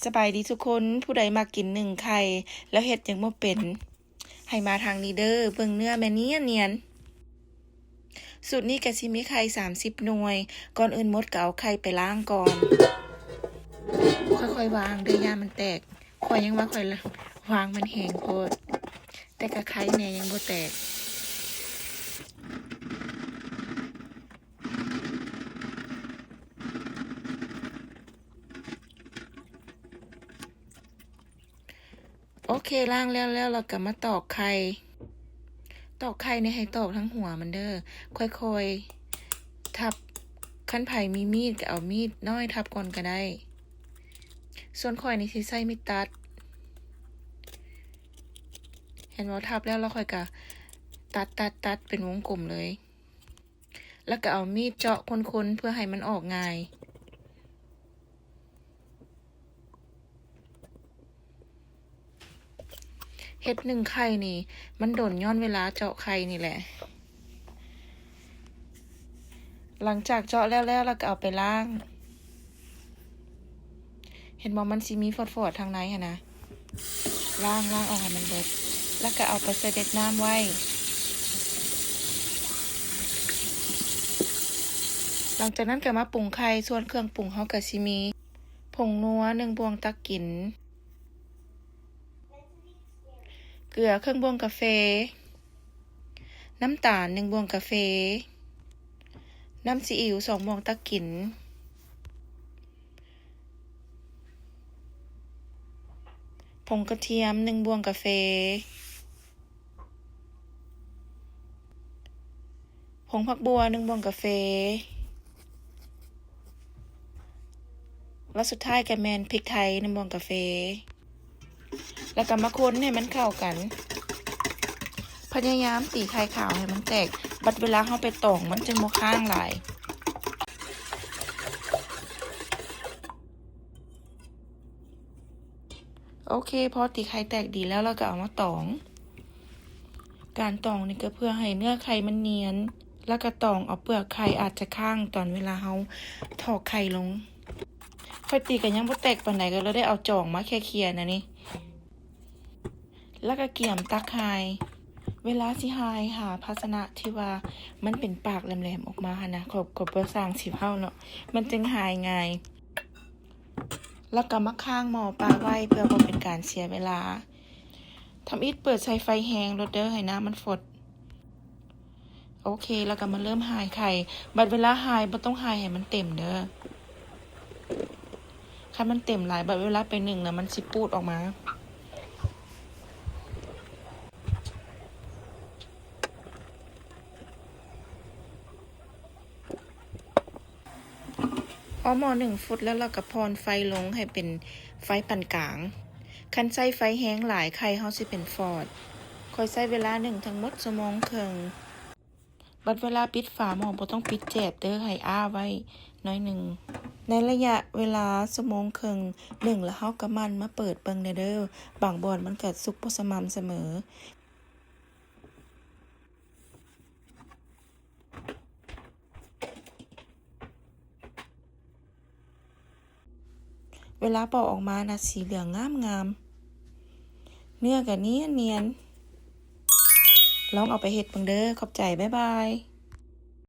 ສະບາຍດີທຸກຄົນ, ຜູ້ໃດມັກກິນໜຶ້ງໄຂ່ ແລ້ວເຮັດຫຍັງບໍ່ເປັນ ໃຫ້ມາທາງນີ້ເດີ້. ເບິ່ງເນື້ອແມ່ນຽນໆ. ສູດນີ້ກະຊິມີໄຂ່ສາມສິບໜ່ວຍ. ກ່ອນອື່ນໝົດກະເອົາໄຂ່ໄປລ້າງກ່ອນ. ຄ່ອຍໆວາງເດີ້ ຢ້ານມັນແຕກ. ຂ້ອຍຍັງວ່າຂ້ອຍວາງມັນແຮງໂພດ, ແຕ່ກະໄຂ່ແດ່ ຍັງບໍ່ແຕກ. ໂອເຄ, ລ້າງແລ້ວແລ້ວ ແລ້ວກະມາຕອກໄຂ່. ຕອກໄຂ່ນີ້ໃຫ້ຕອກທັງຫົວມັນເດີ້. ຄ່ອຍໆທັບ. ຄັນໃຜມີມີດກະເອົາມີດນ້ອຍທັບກ່ອນກະໄດ້. ສ່ວນຂ້ອຍນີ້ຊິໃຊ້ມີດຕັດ. ເຫັນບໍ່? ທັບແລ້ວ ແລ້ວຂ້ອຍກະຕັດໆໆເປັນວົງກົມເລີຍ. ແລ້ວກະເອົາມີດເຈາະຄົນໆ ເພື່ອໃຫ້ມັນອອກງ່າຍ. ເຮັດໜຶ້ງໄຂ່ນີ້ມັນດົນຍ້ອນເວລາເຈາະໄຂ່ນີ້ແຫຼະ. ຫຼັງຈາກເຈາະແລ້ວແລ້ວ ແລ້ວກະເອົາໄປລ້າງ. ເຫັນບໍ່? ມັນຊິມີຟອດໆທາງໃນຫັ້ນນະ. ລ້າງ, ລ້າງອອກໃຫ້ມັນເບິດ ແລ້ວກະເອົາໄປສະເດັດນ້ຳໄວ້. ຫຼັງຈາກນັ້ນກະມາປຸງໄຂ່. ສ່ວນເຄື່ອງປຸງເຮົາກະຊິມີ ຜົງນົວໜຶ່ງບ່ວງຕັກກິນ, ເກືອເຄິ່ງບ່ວງກາເຟ, ນ້ຳຕານໜຶ່ງບ່ວງກາເຟ, ນ້ຳຊີອິ້ວສອງບ່ວງຕັກກິນ, ຜົງກະທຽມໜຶ່ງບ່ວງກາເຟ, ຜົງຜັກບົ່ວໜຶ່ງບ່ວງກາເຟ ແລະ ສຸດທ້າຍກະແມ່ນພິກໄທໜຶ່ງບ່ວງກາເຟ. ແລ້ວກະມາຄົນໃຫ້ມັນເຂົ້າກັນ. ພະຍາຍາມຕີໄຂ່ຂາວໃຫ້ມັນແຕກ, ບັດເວລາເຮົາໄປຕອງມັນຈຶ່ງບໍ່ຄ້າງຫຼາຍ. ໂອເຄ, ພໍຕີໄຂ່ແຕກດີແລ້ວ ແລ້ວກະເອົາມາຕອງ. ການຕອງນີ້ກະເພື່ອໃຫ້ເນື້ອໄຂ່ມັນນຽນ, ແລ້ວກະຕອງເອົາເປືອກໄຂ່ ອາດຈະຄ້າງຕອນເວລາເຮົາຖອກໄຂ່ລົງ. ຂ້ອຍຕີກະຍັງບໍ່ແຕກປານໃດ ກະເລີຍໄດ້ເອົາຈອງມາເຄຍໆນະນີ້. ແລ້ວກະກຽມຕັກຫາຍ. ເວລາຊິຫາຍ ຫາພາຊະນະທີ່ວ່າມັນເປັນປາກແຫຼມໆອອກມາຫັ້ນນະ. ຂ້ອຍກະບໍ່ຊ່າງຊິເວົ້າເນາະ, ມັນຈຶ່ງຫາຍງ່າຍ. ແລ້ວກະມາຄ້າງໝໍ້ປາໄວ້ ເພື່ອບໍ່ເປັນການເສຍເວລາ. ທຳອິດເປີດໃສ່ໄຟແຮງໂລດເດີ້ ໃຫ້ນ້ຳມັນຟົດ. ໂອເຄ, ແລ້ວກະມາເລີ່ມຫາຍໄຂ່. ບັດເວລາຫາຍບໍ່ຕ້ອງຫາຍໃຫ້ມັນເຕັມເດີ້. ຄັນມັນເຕັມຫຼາຍ ບັດເວລາໄປໜຶ້ງລະມັນຊິປູດອອກມາ. ພໍໝໍ້ໜຶ້ງຟຸດແລ້ວ ແລ້ວກະຜ່ອນໄຟລົງໃຫ້ເປັນໄຟປານກາງ. ຄັນໃຊ້ໄຟແຮງຫຼາຍ ໄຂ່ເຮົາຊິເປັນຟອດ. ຂ້ອຍໃຊ້ເວລາໜຶ້ງທັງໝົດຊົ່ວໂມງເຄິ່ງ. ບັດເວລາປິດຝາໝໍ້ ບໍ່ຕ້ອງປິດແຈບເດີ້, ໃຫ້ອ້າໄວ້ໜ້ອຍໜຶ່ງ. ໃນໄລຍະເວລາຊົ່ວໂມງເຄິ່ງ ໜຶ້ງແລ້ວເຮົາກະໝັ່ນມາເປີດເບິ່ງແດ່ເດີ້, ບາງບ່ອນມັນກະສຸກບໍ່ສະໝ່ຳສະເໝີ. ເວລາປອກອອກມານະ ສີເຫຼືອງງາມໆ, ເນື້ອກະນຽນໆ. ລອງເອົາໄປເຮັດເບິ່ງເດີ້. ຂອບໃຈ, ບາຍບາຍ.